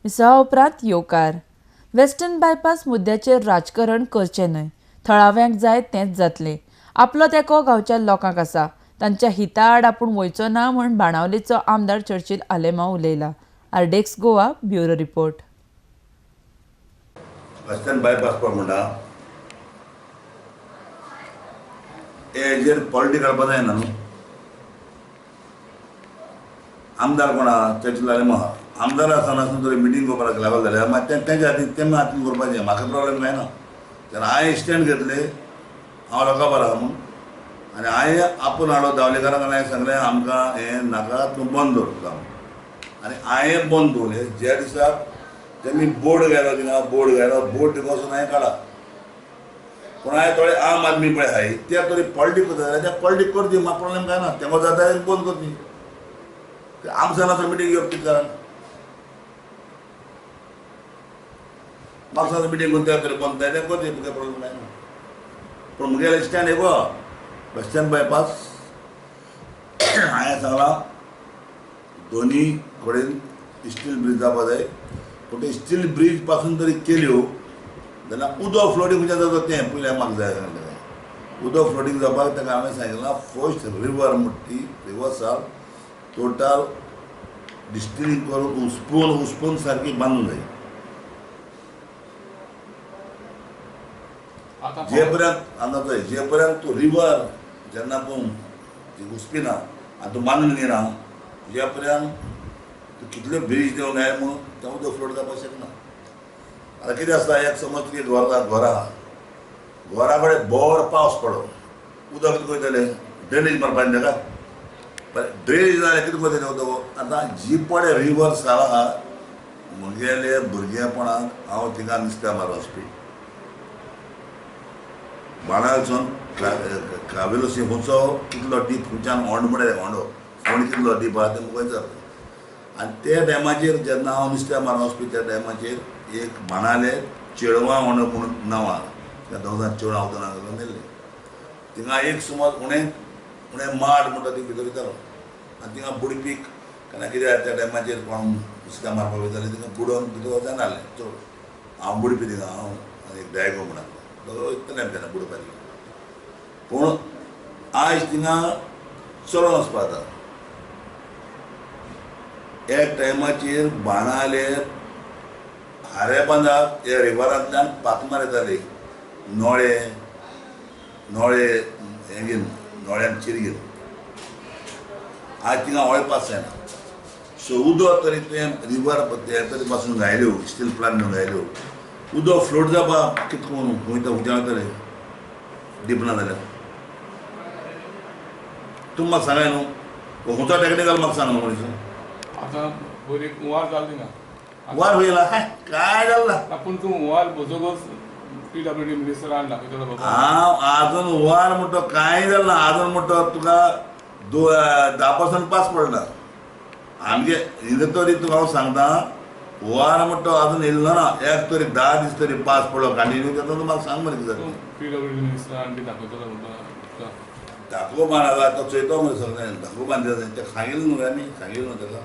मिसळा उपरांत येवकार. वेस्टर्न बायपास मुद्द्याचेर राजकारण करचें न्हय. थळाव्यांक जाय तेंच जातलें. आपलो तेंको गांवच्या लोकांक आसा. तांच्या हिता आड आपूण वयचो ना म्हूण बाणावलेचो आमदार चर्चिल आलेमांव उलयला. RDX Goa bureau report. Western bypass म्हणटा हेजेर पॉलिटिक्स काडपा जायना न्हू. आमदार कोण आहा? चर्चिल आलेमांव आहा. आमदार आसतना आसून तरी मिटींग करपाक लागलो जाल्यार मागीर तेंच्या हातीन तें हातीन करपाचें, म्हाका प्रॉब्लेम जायना. तेन्ना हांवें स्टँड घेतलें, हांव लोकां बरो आहा म्हूण, आनी हांवें आपोवन हाडलो दावलेकारांक आनी हांवें सांगलें आमकां हें नाका, तूं बंद दवर काम. आनी हांवें बंद दवरलें. ज्या दिसा तेमी बोर्ड घायलो थिंगा, बोर्ड घायलो, बोर्ड थिंगा वचून हांवें काडला. पूण हांवें थोडे आम आदमी पळय आहाय ते तरी पॉलिटिक्स करता जाल्यार ते पॉलिटिक्स करची, म्हाका प्रॉब्लेम कांय ना. तेंको जाता जाल्यार बंद करची. आमसानाचो मिटींग घेवप कितें कारण? म्हापसाचो मिटींग करून त्या तरी बंद जाय तें करचें, तुका प्रॉब्लेम कांय ना. पूण मुगेलें स्टँड हे गो वेस्टर्न बायपास हांवें सांगलां दोनी कडेन स्टील ब्रीज जावपा जाय. पूण ते स्टील ब्रीज पासून तरी केल्यो जाल्यार उदक फ्लोटींग खंयच्यान जाता तें पयलें म्हाका जाय सांगलें. उदक फ्लोटींग जावपाक ताका हांवें सांगिल्लां फर्स्ट रिवर म्हणटा ती रिवर साल टोटल डिस्टिलिंग करून उस्पून उस्पून सारकी बांदूंक जाय. जे पर्यंत अंदाज जे पर्यंत तूं रिवर जेन्ना तूं उस्पिना आनी तूं बांदून घेना जे पर्यंत तूं कितले ब्रीज दिवंक जाय म्हूण तें उदक फ्लोट जावपाक शकना. आतां कितें आसता, एक समज तुगे घर आहा, घरा कडेन बरो पावस पडलो, उदक कितें करतलें? ड्रेनेज मारपाचें ताका. ड्रेनेज जाल्यार कितें करतलें उदक? आतां जी पळय रिवर साल आहा, म्हगेले भुरगेपणाक हांव थिंगा नुस्त्या मारपा वचपी. बाणालसून कावेलोसी खंयचो कितलो डीप, खंयच्यान होंड म्हणटा होंडो होंड कितलो डीप आहा तें म्हाका विचारता. आनी त्या टायमाचेर जेन्ना हांव नुस्त्या मारून वचपी त्या टायमाचेर एक बाणाले चेडवां होंडो म्हणून नांव आहा, त्या दोगां चेडवां वतना मेल्लें. थिंगा एक समज उणें उणें माड म्हणटा ती भितर वयतालो आनी थिंगा बुडपीक केन्ना कितें त्या टायमाचेर कोण नुस्त्या मारपाक वयताले थिंगा बुडोवन भितर वचना आसलें चड. हांव बुडपी थिंगा, हांव आनी एक डायगो म्हणा दोगो वयताले आमी तेन्ना बुडपाक. पूण आयज थिंगा चलोन वचपा जाता. एक टायमाचेर बाणाले हारे बांदाक ह्या रिवरांतल्यान पातमार येताले, नोळे नोळे हें घेवन, नोळ्यान चिर घेवन. आज थिंगा होळ पास जायना. सो उदक तरी तुवें रिवर तरी पासून घायल्यो, स्टील प्लांट घायल्यो, उदक फ्लोट जावपाक कितें करून खंय खंयच्यान वतलें डीप ना जाल्यार? तूं म्हाका सांगाय न्हू खंयचो टॅक्निकल म्हाका सांग न्हू मनीस. आतां बरी हुंवार जाली ना? हुंवार खंय येयला? काय जाला? पूण तूं हुंवार बसोकच पीडब्ल्यूडी मिनिस्टरान दाखयतलो बाबा. हांव आजून हुंवार म्हणटा कांय जालें ना. आजून म्हणटा तुका 10% पास पडला आमगे हिंगा तरी तुका हांव सांगता हुंवार म्हणटा आजून येयल्लो ना. एक तरी 10 दीस तरी पास पडलो कंटिन्यू तेन्ना तूं म्हाका सांग मरे कितें जालें. पीडब्ल्यूडी मिनिस्टरान बी दाखयतलो म्हणटा. धाको बांद आसा तो चोयतो मरे सगळें, धाको बांदता तें सांगिल्लें न्हू आमी, सांगिल्लें न्हू ताका.